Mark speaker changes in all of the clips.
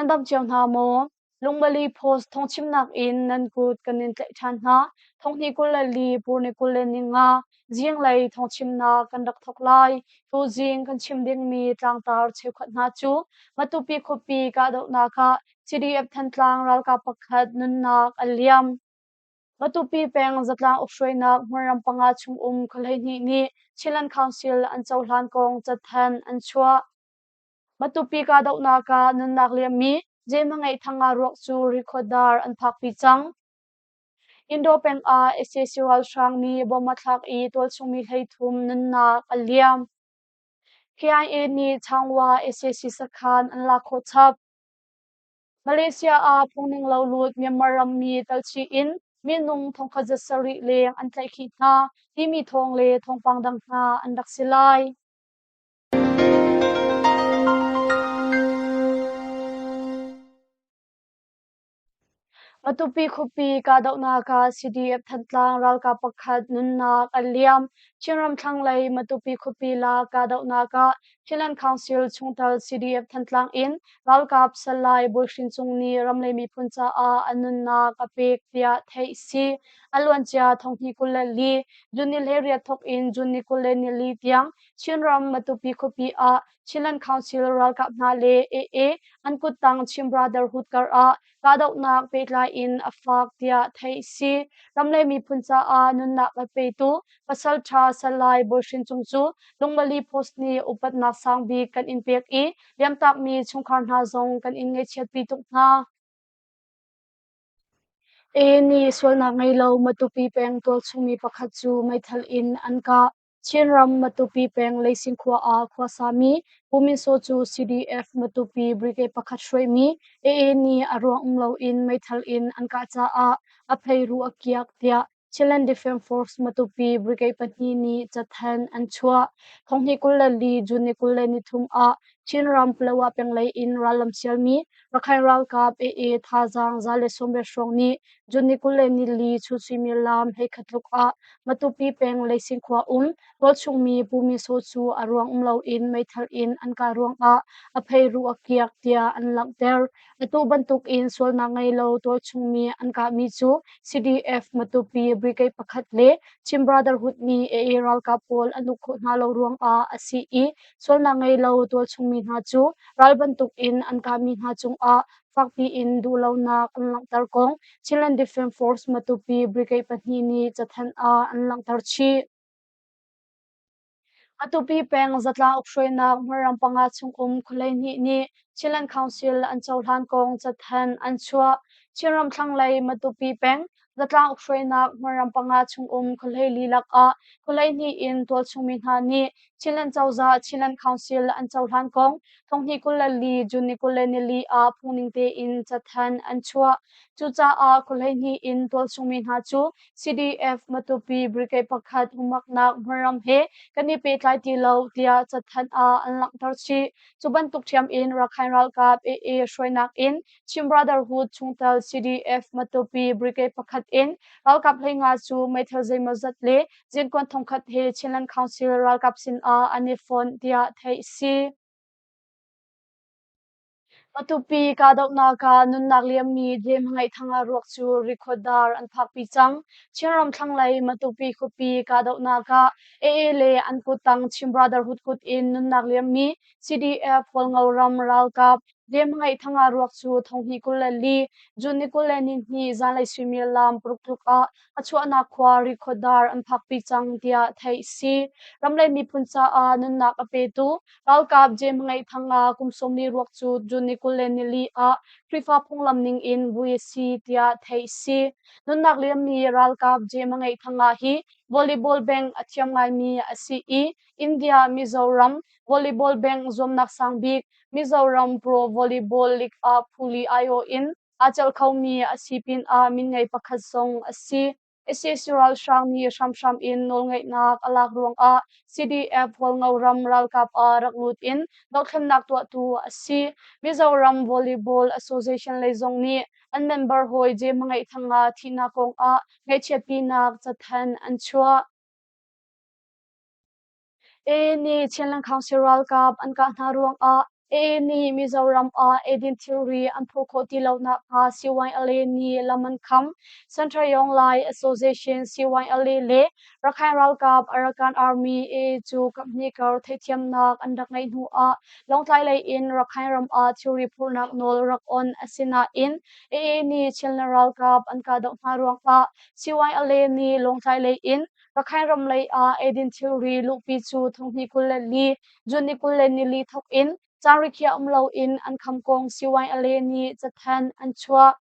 Speaker 1: Nan dam cio hna maw? Lungmali Post thawngchimnak in nan kut kan in tlaih ṭhan hna. Thonghnih 24 purni 25 zinglei thawngchimnak kan rak thawk lai. Tuzing kan chim dingmi tlangtar cheukhat hna cu Matupi khuapi kahdohnak ah CDF Thantlang ralkap pakhat nunnak a liam. Matupi peng zatlang ukhruainak hmunram panga chungum khuahleihnih nih Chinland Council an cohlan kong cathanh an chuah. Matupi kahdohnak ah nunnak liammi Jehmangeih Thanga ruak cu rikhuadar an phakpi cang. Indo peng ah sac ralhrang nih bom a thlak i tualchungmi 33 nunnak a liam. KIA nih Changwa sac sakhan an lak khawh chap. Malaysia ah phungning lo lut Myanmar rammi talchih in minung thongkhat 700 leng an tlaihkhih hna timi thawng le thawngpang dang hna an rak si lai. Matupi khuapi kahdohnak ah CDF Thantlang ralkap pakhat nunnak a liam. Chinram thlanglei Matupi khuapi lak kahdohnak ah Chinland Council chungtel CDF Thantlang in ralkap Salai Bawi Hrin Cung nih ramlei miphun caah a nunnak a pek tiah theih a si. A luancia thonghnih 24 June ni 18 thawk in June ni 24 tiang Chinram Matupi khuapi ah Chinland Council ralkap hna le AA an kuttang Chin Brotherhood kar ah kahdohnak pehtlai in a fak tiah theih a si. Ram le miphun caah nunnak a petu pasalṭha Salai Bawi Hrin Cung cu Lungmali Post nih upatnak sang bik kan in pek i liamtakmi chungkhar hna zong kan in ngaihchiatpi tuk hna. AA nih sualnak ngei lo Matupi peng tualchungmi pakhat cu meithal in an kah. Chinram Matupi peng Leising khua ah khuasami Pu Min Saw cu CDF Matupi Brigade pakhat hruaimi AA nih a ruang um loin meithal in an kah caah a pheiruh a kiak tiah Chinland Defence Force Matupi Brigade pahnih nih cathanh an chuah. Thonghnih 24 June ni 23 ah Chinram Palawa penglei in rallam sialmi Rakhine ralkap AA thazaang 190 hrawng nih June ni 24 chun suimilam 11 tluk ah Matupi peng Leising khua um tualchungmi Pu Mi Saw cu a ruang um loin meithal in an kah ruangah a pheiruh a kiak tiah an langhter. Atu bantukin sualnak ngei lo tualchungmi an kahmi cu CDF Matupi Brigade pakhat le Chin Brotherhood nih AA ralkap pawl an uk khawh hna lo ruangah a si i sualnak ngei lo tualchungmi hna cu ral bantukin an kahmi hna cungah fakpi in duhlonak an langhter kong Chinland Defence Force Matupi Brigade pahnih nih cathanh ah an langhter chih. Matupi peng zatlang ukhruainak hmunram panga chungum khuahleihnih nih Chinland Council an cohlan kong cathanh an chuah. Chinram thlanglei Matupi peng zatlang ukhruainak hmunram panga chungum khuahleili lakah khuahleihnih in tualchungmi hna nih Chinland cozah Chinland Council an cohlan kong thonghnih 24 June ni 24 ah phungning tein cathanh an chuah. Cucaah khuahleihnih in tualchungmi hna cu CDF Matupi Brigade pakhat humaknak hmunram he kan i pehtlai ti lo tiah cathanh ah an langhter chih. Cu bantuk ṭhiam in Rakhine ralkap AA hruainak in Chin Brotherhood chungtel CDF Matupi Brigade pakhat in ralkap 15 cu meithal zeimawzat le zinkuan thongkhat he Chinland Council ralkap sinah an i fonh tiah theih a si. Matupi kahdohnak ah nunnak liammi Jem Hmangaihthanga ruak cu rikhuadar an phakpi cang. Chinram thlanglei Matupi khuapi kahdohnak ah AA le an kuttang Chin Brotherhood kut in nunnak liammi CDF Hualngo ram ralkap Jem Hmangaihthanga ruak cu thonghnih 24 June ni 22 zanlei suimilam paruk tluk ah a chuahnak khua rikhuadar an phakpi cang tiah theih a si. Ramlei miphun caah nunnak a petu Ralkap Jem Hmangaihthanga kum 40 ruak cu June ni 24 ah Khrihfa phunglam ning in vui a si tiah theih a si. Nunnak liammi ralkap Jem Hmangaihthanga hi volleyball bank a thiam ngaimi a si i India Mizoram volleyball bank zuamnak sang bik Mizoram Pro Volleyball League ah phuli aiawh in aa celh khomi a si pinah min ngei pakhat zong a si. Sac ralhrang nih hramhram in nawlngeihnak a lak ruangah CDF Hualngo ram ralkap ah rak lut in dohthlennak tuahtu a si. Mizoram Volleyball Association lei zong nih an member hawi Jem Hmangaihthanga thihnak kongah ngaihchiatpinak cathanh an chuah. AA nih Chinland Council ralkap an kah hna ruangah AA nih Mizoram ah eidin thilri an phurh khawh ti lonak hnga CYLA nih lam an kham. Central Yong Lai Association CYLA le Rakhine ralkap Arakan Army AA cu kaphnih kar theihthiamnak an rak ngeih hnu ah Lawngtlai lei in Rakhine ram ah thilri phurhnak nawl rak on a si nain AA nih Chinland ralkap an kahdoh hna ruangah CYLA nih Lawngtlai lei in Rakhine ram lei ah eidin thilri luhpi cu thonghnih 24 June ni 24 thawk in caan rikhiah um loin an kham kong CYLA nih cathanh an chuah.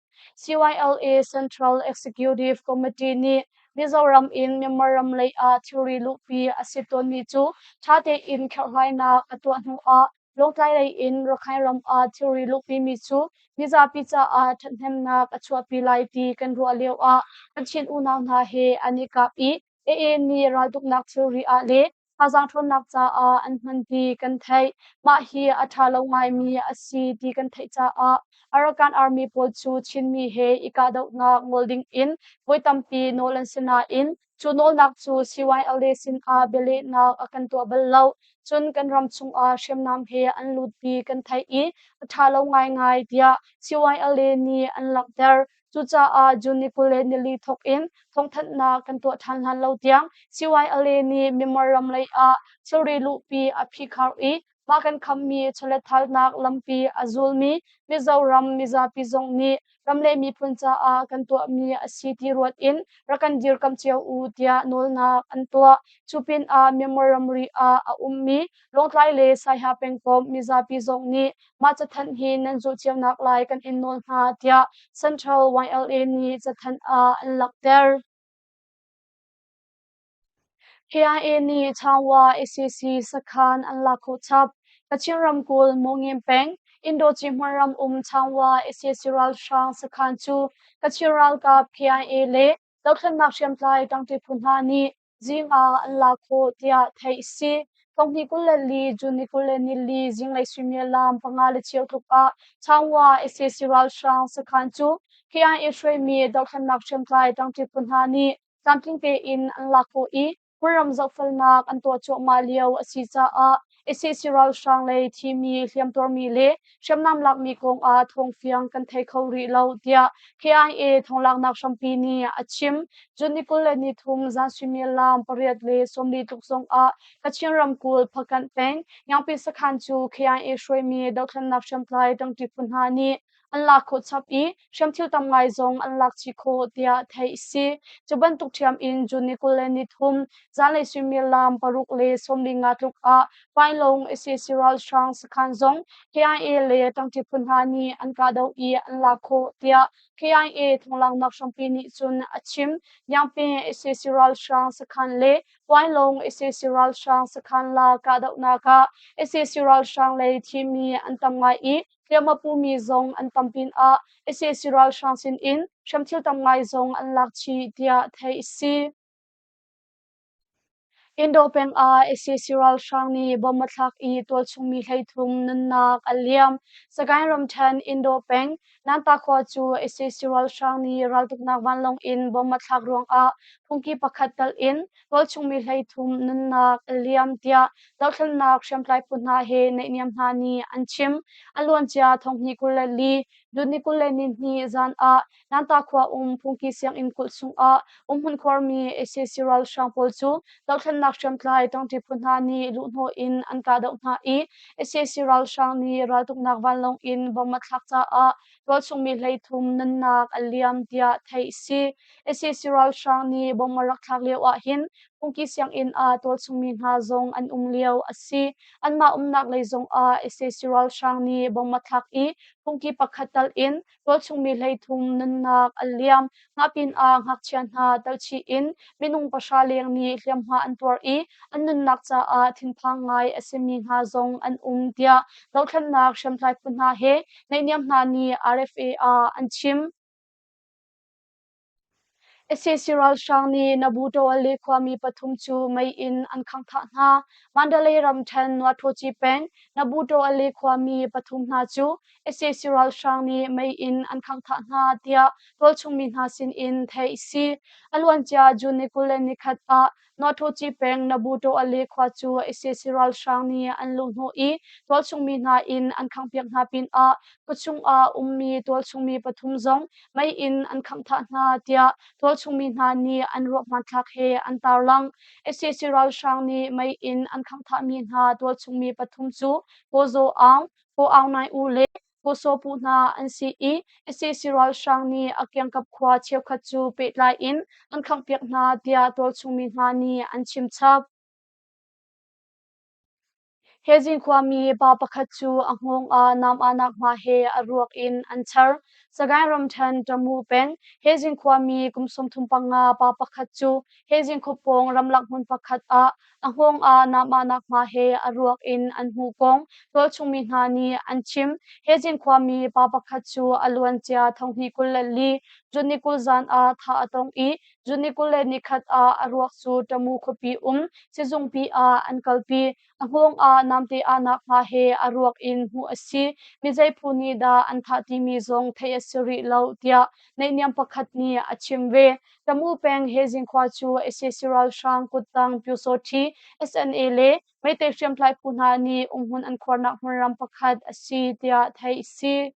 Speaker 1: CYLA Central Executive Committee nih Mizoram in Myanmar ram lei ah thilri luhpi a si tawnmi cu ṭha tein kherhhlainak a tuah hnu ah Lawngtlai lei in Rakhine ram ah thilri luhpimi cu mizapi caah ṭhathnemnak a chuahpi lai ti kan ruah lio ah kan Chin unau hna he an i kap i AA nih raltuknak thilri ah le thazaang ṭhawnnak caah an hman ti kan theih. Mah hi a ṭha lo ngaimi a si ti kan theih caah Arakan Army pawl cu Chinmi he i kahdohnak ngol ding in voi tampi nawl an si nain cu nawlnak cu CYLA sinah bialehnak a kan tuah bal lo. Cun kan ram chungah hriamnam he an lut ti kan theih i a ṭha lo ngaingai tiah CYLA nih an langhter. Cucaah June ni 24 thawk in thawngthanhnak kan tuah ṭhan hlan lo tiang CYLA nih Myanmar ram lei ah thilri luhpi a phihkhar i mah kan khammi chawletthalnak lampi a zulmi Mizoram mizapi zong nih ram le miphun caah kan tuahmi a si ti ruat in rak kan dirkamh cio u tiah nawlnak an tuah. Cu pinah Myanmar ramri ah a ummi Lawngtlai le Saiha pengkomh mizapi zong nih mah cathanh hi nan zulh cionak lai kan in nawl hna tiah Central YLA nih cathanh ah an langhter. KIA nih Changwa ACC sakhan an lak khawh chap. Kachin ramkulh Mawngin peng Indoci hmunram um Changwa ACC ralhrang sakhan cu Kachin ralkap KIA le dothlennak hriamtlai ṭangṭi phu hna nih zing ah an lak khawh tiah theih a si. Thonghnih 24 June ni 24 zinglei suimilam 5 le cheu tluk ah Changwa SAC ralhrang sakhan cu KIA hruaimi dothlennak hriamtlai ṭangṭi phu hna nih tlamtling tein an lak khawh i hmunram zohfelnak an tuah cuahmah lio a si caah SAC ralhrang lei thimi, hliamtuarmi le hriamnam lakmi kong ah thawngfiang kan thei kho rih lo tiah KIA thawnglaknak hrampi nih a chim. June ni 23 zan suimilam 8 le 40 tluk zong ah Kachin ramkulh Phakanh peng Yangpi sakhan cu KIA hruaimi dothlennak hriamtlai ṭangṭi phu hna nih an lak khawh chap i hriamthil tam ngai zong an lak chih khawh tiah theih a si. Cu bantuk ṭhiam in June ni 23 zanlei suimilam 6 le 45 tluk ah Pailong sac ralhrang sakhan zong KIA le ṭangṭi phu hna nih an kahdoh i an lak khawh tiah KIA thawnglanghnak hrampi nih cun a chim. Yangpin sac ralhrang sakhan le Pailong sac ralhrang sakhan la kahdohnak ah sac ralhrang lei thimi an tam ngai i hliam a pumi zong an tam pinah sac ralhrang sinin hriamthil tam ngai zong an lak chih tiah theih a si. Indo peng ah sac ralhrang nih bomb a thlak i tualchung mi 33 nunnak a liam. Sagaing ramṭhen Indo peng Nanta khua cu sac ralhrang nih raltuknak vanlawng in bomb a thlak ruangah phungki pakhat telh in tualchung mi 33 nunnak a liam tiah dothlennak hriamtlai phu hna he naihniam hna nih an chim. A luancia thonghnih 24 June ni 22 zan ah Nanta khua um phungki sianginn kulh chungah umhmun khuarmi sac ralhrang pawl cu dothlennak hriamtlai ṭangṭi phu hna nih luhhnawh in an kahdoh hna i sac ralhrang nih raltuknak vanlawng in bomb a thlak caah tualchung mi 33 nunnak a liam tiah theih a si. Sac ralhrang nih bomb a rak thlak lio ahhin phungki sianginn ah tualchung mi hna zong an um lio a si. Anmah umnak lei zong ah sac ralhrang nih bomb a thlak i phungki pakhat tal in tualchung mi 33 nunnak a liam. Mah pinah ngakchia hna telchih in minung 100 leng nih hliamhma an tuar i an nunnak caah thinphang ngai a simi hna zong an um tiah dothlennak hriamtlai phu hna he naihniam hna nih RFA ah an chim. Sac ralhrang nih Nabutawale khuami pathum cu mei in an khangh thah hna. Mandalay ramṭhen Nuaṭhawci peng Nabutawale khuami pathum hna cu sac ralhrang nih mei in an khangh thah hna tiah tualchung mi hna sinin theih a si. A luancia June ni 21 ah Nuaṭhawci peng Nabutawale khua cu sac ralhrang nih an luhhnawh i tualchung mi hna inn an khanghpiak hna pinah khuachung ah ummi tualchung mi pathum zong mei in an khangh thah hna tiah tualchung mi hna nih an ruak hmanthlak he an tarlangh. Sac ralhrang nih mei in an khangh thahmi hna tualchung mi pathum cu Kaw Zaw Aung, Kaw Aung Naing U le Kaw Saw Pu hna an si i sac ralhrang nih a kiangkap khua cheukhat cu pehtlai in an khanghpiak hna tiah tualchung mi hna nih an chim chap. Hezin khuami pa pakhat cu a hngawng ah nam-ahnak hma he a ruak in an char. Sagaing ramṭhen Tamu peng Hezin khuami kum 35 pa pakhat cu Hezin khuapawng ramlak hmun pakhat ah a hngawng ah nam-ahnak hma he a ruak in an hmuh kong tualchung mi hna nih an chim. Hezin khuami pa pakhat cu a luancia thonghnih 24 June ni 20 zan ah thah a tong i June ni 21 ah a ruak cu Tamu khuapi um sizungpi ah an kalpi. A hngawng ah namte ahnak hma he a ruak in hmuh a si. Mizei phu nih dah an thah timi zong theih a si rih lo tiah naihniam pakhat nih a chim ve. Tamu peng Hezing khua cu sac ralhrang kuttang Pyusawṭhi, SNA le Meitei hriamtlai phu hna nih umhmun an khuarnak hmunram pakhat a si tiah theih a si.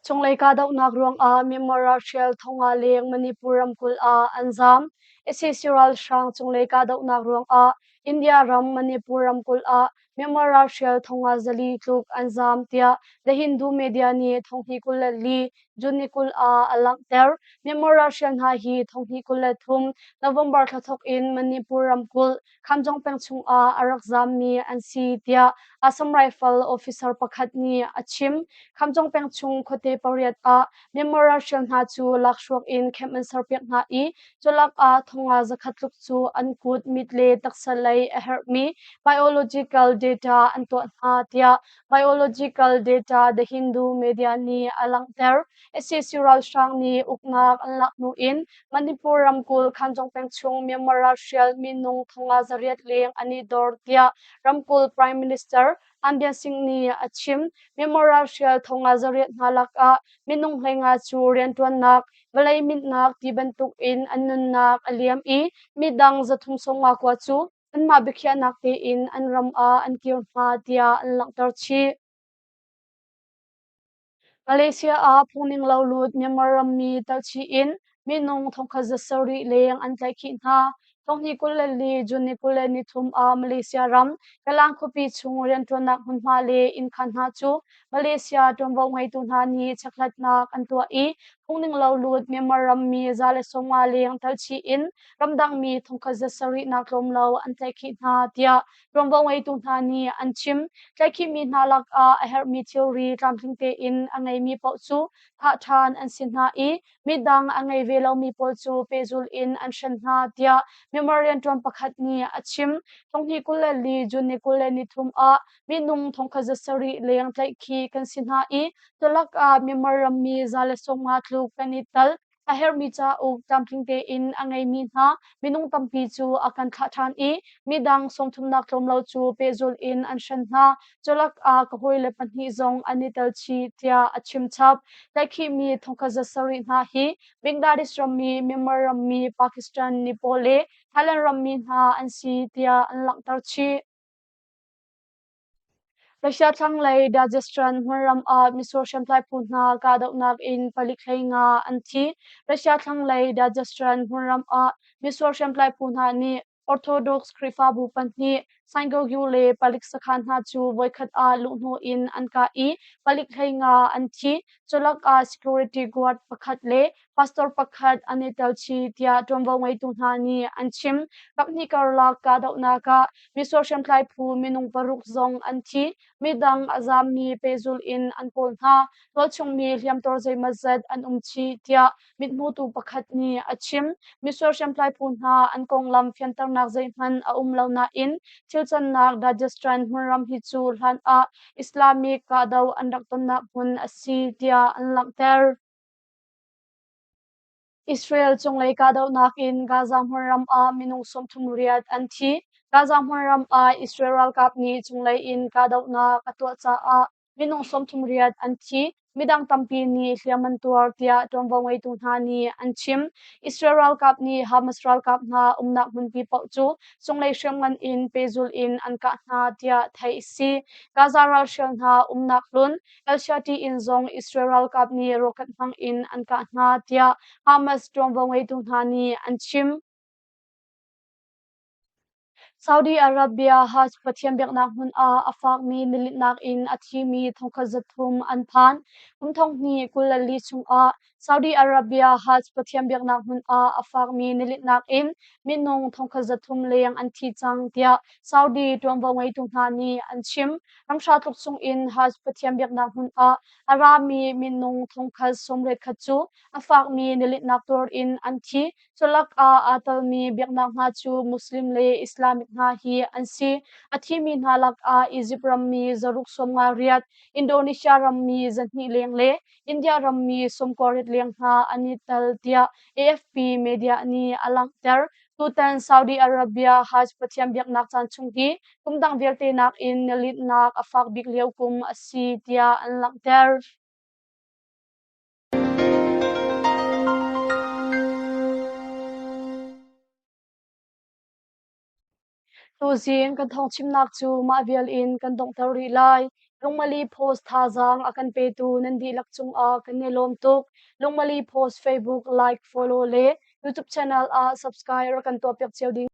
Speaker 1: Cunglei kahdohnak ruangah Myanmar ralhrial thonga leng Manipur ramkulh ah an zaam. Sac ralhrang cunglei kahdohnak ruangah India ram Manipur ramkulh ah Myanmar ralhrial thonga 400 tluk an zaam tiah The Hindu media nih thonghnih 24 June ni 20 ah a langhter. Myanmar ralhrial hna hi thonghnih 23 November thla thawk in Manipur ramkulh Khamjong peng chungah a rak zaammi an si tiah Assam Rifle officer pakhat nih a chim. Khamjong peng chung khuate pariat ah Myanmar ralhrial hna cu lakhruak in camp an serpiak hna i culak ah thonga 100 tluk cu an kut, mit le taksa lei a herhmi biological data an tuah hna tiah Biological Data The Hindu media nih a langhter. Sac ralhrang nih uknak an lak hnu in Manipur ramkulh Khanjong peng chung Myanmar ralhrial minung thonga 800 leng an i dor tiah ramkulh Prime Minister Anbian Singh nih a chim. Myanmar ralhrial thonga 800 hna lakah minung 15 cu rianṭuannak, vawlei minhnak ti bantuk in an nunnak a liam i midang 359 cu anmah biakhiahnak tein an ram ah an kir hna tiah an langhter chih. Malaysia ah phungning lo lut Myanmar rammi telchih in minung 1700 leng an tlaihkhih hna. Thonghnih 24 June ni 23 ah Malaysia ram Kelang khuapi chung rianṭuannak hmunhma le innkhan hna cu Malaysia ṭuanvo ngeitu hna nih chekhlatnak an tuah i phungning lo lut Myanmar rammi 150 leng telchih in ramdangmi 1700 nak tlawm lo an tlaihkhih hna tiah ṭuanvo ngeitu hna nih an chim. Tlaihkhihmi hna lakah a herhmi thilri tlamtling tein a ngeimi paoh cu thah ṭhan an si hna i midang a ngei ve lomi pawl cu pehzul in an hren hna tiah Myanmar rianṭuan pakhat nih a chim. Thonghnih 24 June ni 23 ah minung 1700 leng tlaihkhih kan si hna i tulak ah Myanmar rammi 150 tluk kan i tal. A herhmi cauk tlamtling tein a ngeimi hna minung tampi cu a kan thlah ṭhan i midang sawmthumnak tlawm lo cu pehzulh in an hren hna. Culak ah ka hawile pahnih zong an i tel chih tiah a chim chap. Tlaihkhihmi 1700 hna hi Bangladesh rammi, Myanmar rammi, Pakistan, Nepal le Thailand rammi hna an si tiah an langhter chih. Russia thlanglei Dagestan hmunram ah mitsur hriamtlai phu hna kahdohnak in palik 15 an thi. Russia thlanglei Dagestan hmunram ah mitsur hriamtlai phu hna nih Orthodox Khrihfabu pahnih Saingogyu le palik sakhan hna cu voikhat ah luhhnawh in an kah i palik 15 an thi. Culak ah security guard pakhat le pastor pakhat an i tel chih tiah ṭuanvo ngeitu hna nih an chim. Kaphnih karlak kahdohnak ah misual hriamtlai phu minung paruk zong an thi. Midang a zaammi pehzulh in an kawl hna. Tualchungmi hliamtuar zeimawzat an um chih tiah mithmutu pakhat nih a chim. Misual hriamtlai phu hna an konglam fianternak zeihmanh a um lo nain thil cannak Dagestan hmunram hi cu hlan ah Islamic kahdoh an rak tonnak hmun a si tiah an langhter. Israel cunglei kahdohnak in Gaza hmunram ah minung 38 an thi. Gaza hmunram ah Israel ralkap nih cunglei in kahdohnak a tuah caah minung 38 an thi. Midang tampi nih hliam an tuar tiah ṭuanvo ngeitu hna nih an chim. Israel ralkap nih Hamas ralkap hna umnak hmunpi paoh cu cunglei hriamngan in pehzulh in an kah hna tiah theih a si. Gaza ralhrial hna umnak hlun Al-Shati inn zong Israel ralkap nih rocket hmang in an kah hna tiah Hamas ṭuanvo ngeitu hna nih an chim. Saudi Arabia Hajj pathian biaknak hmun ah a fakmi nilinhnak in a thimi 3,300 an phan. Kum 2024 chungah Saudi Arabia Hajj pathian biaknak hmun ah a fakmi nilinhnak in minung 3,300 leng an thi cang tiah Saudi ṭuanvo ngeitu hna nih an chim. Ramhra tluk chungin Hajj pathian biaknak hmun ah a rami minung 1,881 cu a fakmi nilinhnak tuar in an thi. Culak ah aa telmi biaknak hna cu Muslim le Islamic hna hi an si. A thimi hna lakah Egypt rammi 658, Indonesia rammi 200 leng le India rammi 98 leng hna an i tel tiah AFP media nih a langhter. Tutan Saudi Arabia Hajj pathian biaknak caan chung hi kum dang vialte nakin nilinhnak a fak bik lio kum a si tiah an langhter. Tuzing kan thawngchimnak cu mah vial in kan donghter rih lai. Lungmali Post thazaang a kan petu nan dihlak cungah kan i lawm tuk. Lungmali Post Facebook like, follow le YouTube channel ah subscribe rak kan tuahpiak cio ding.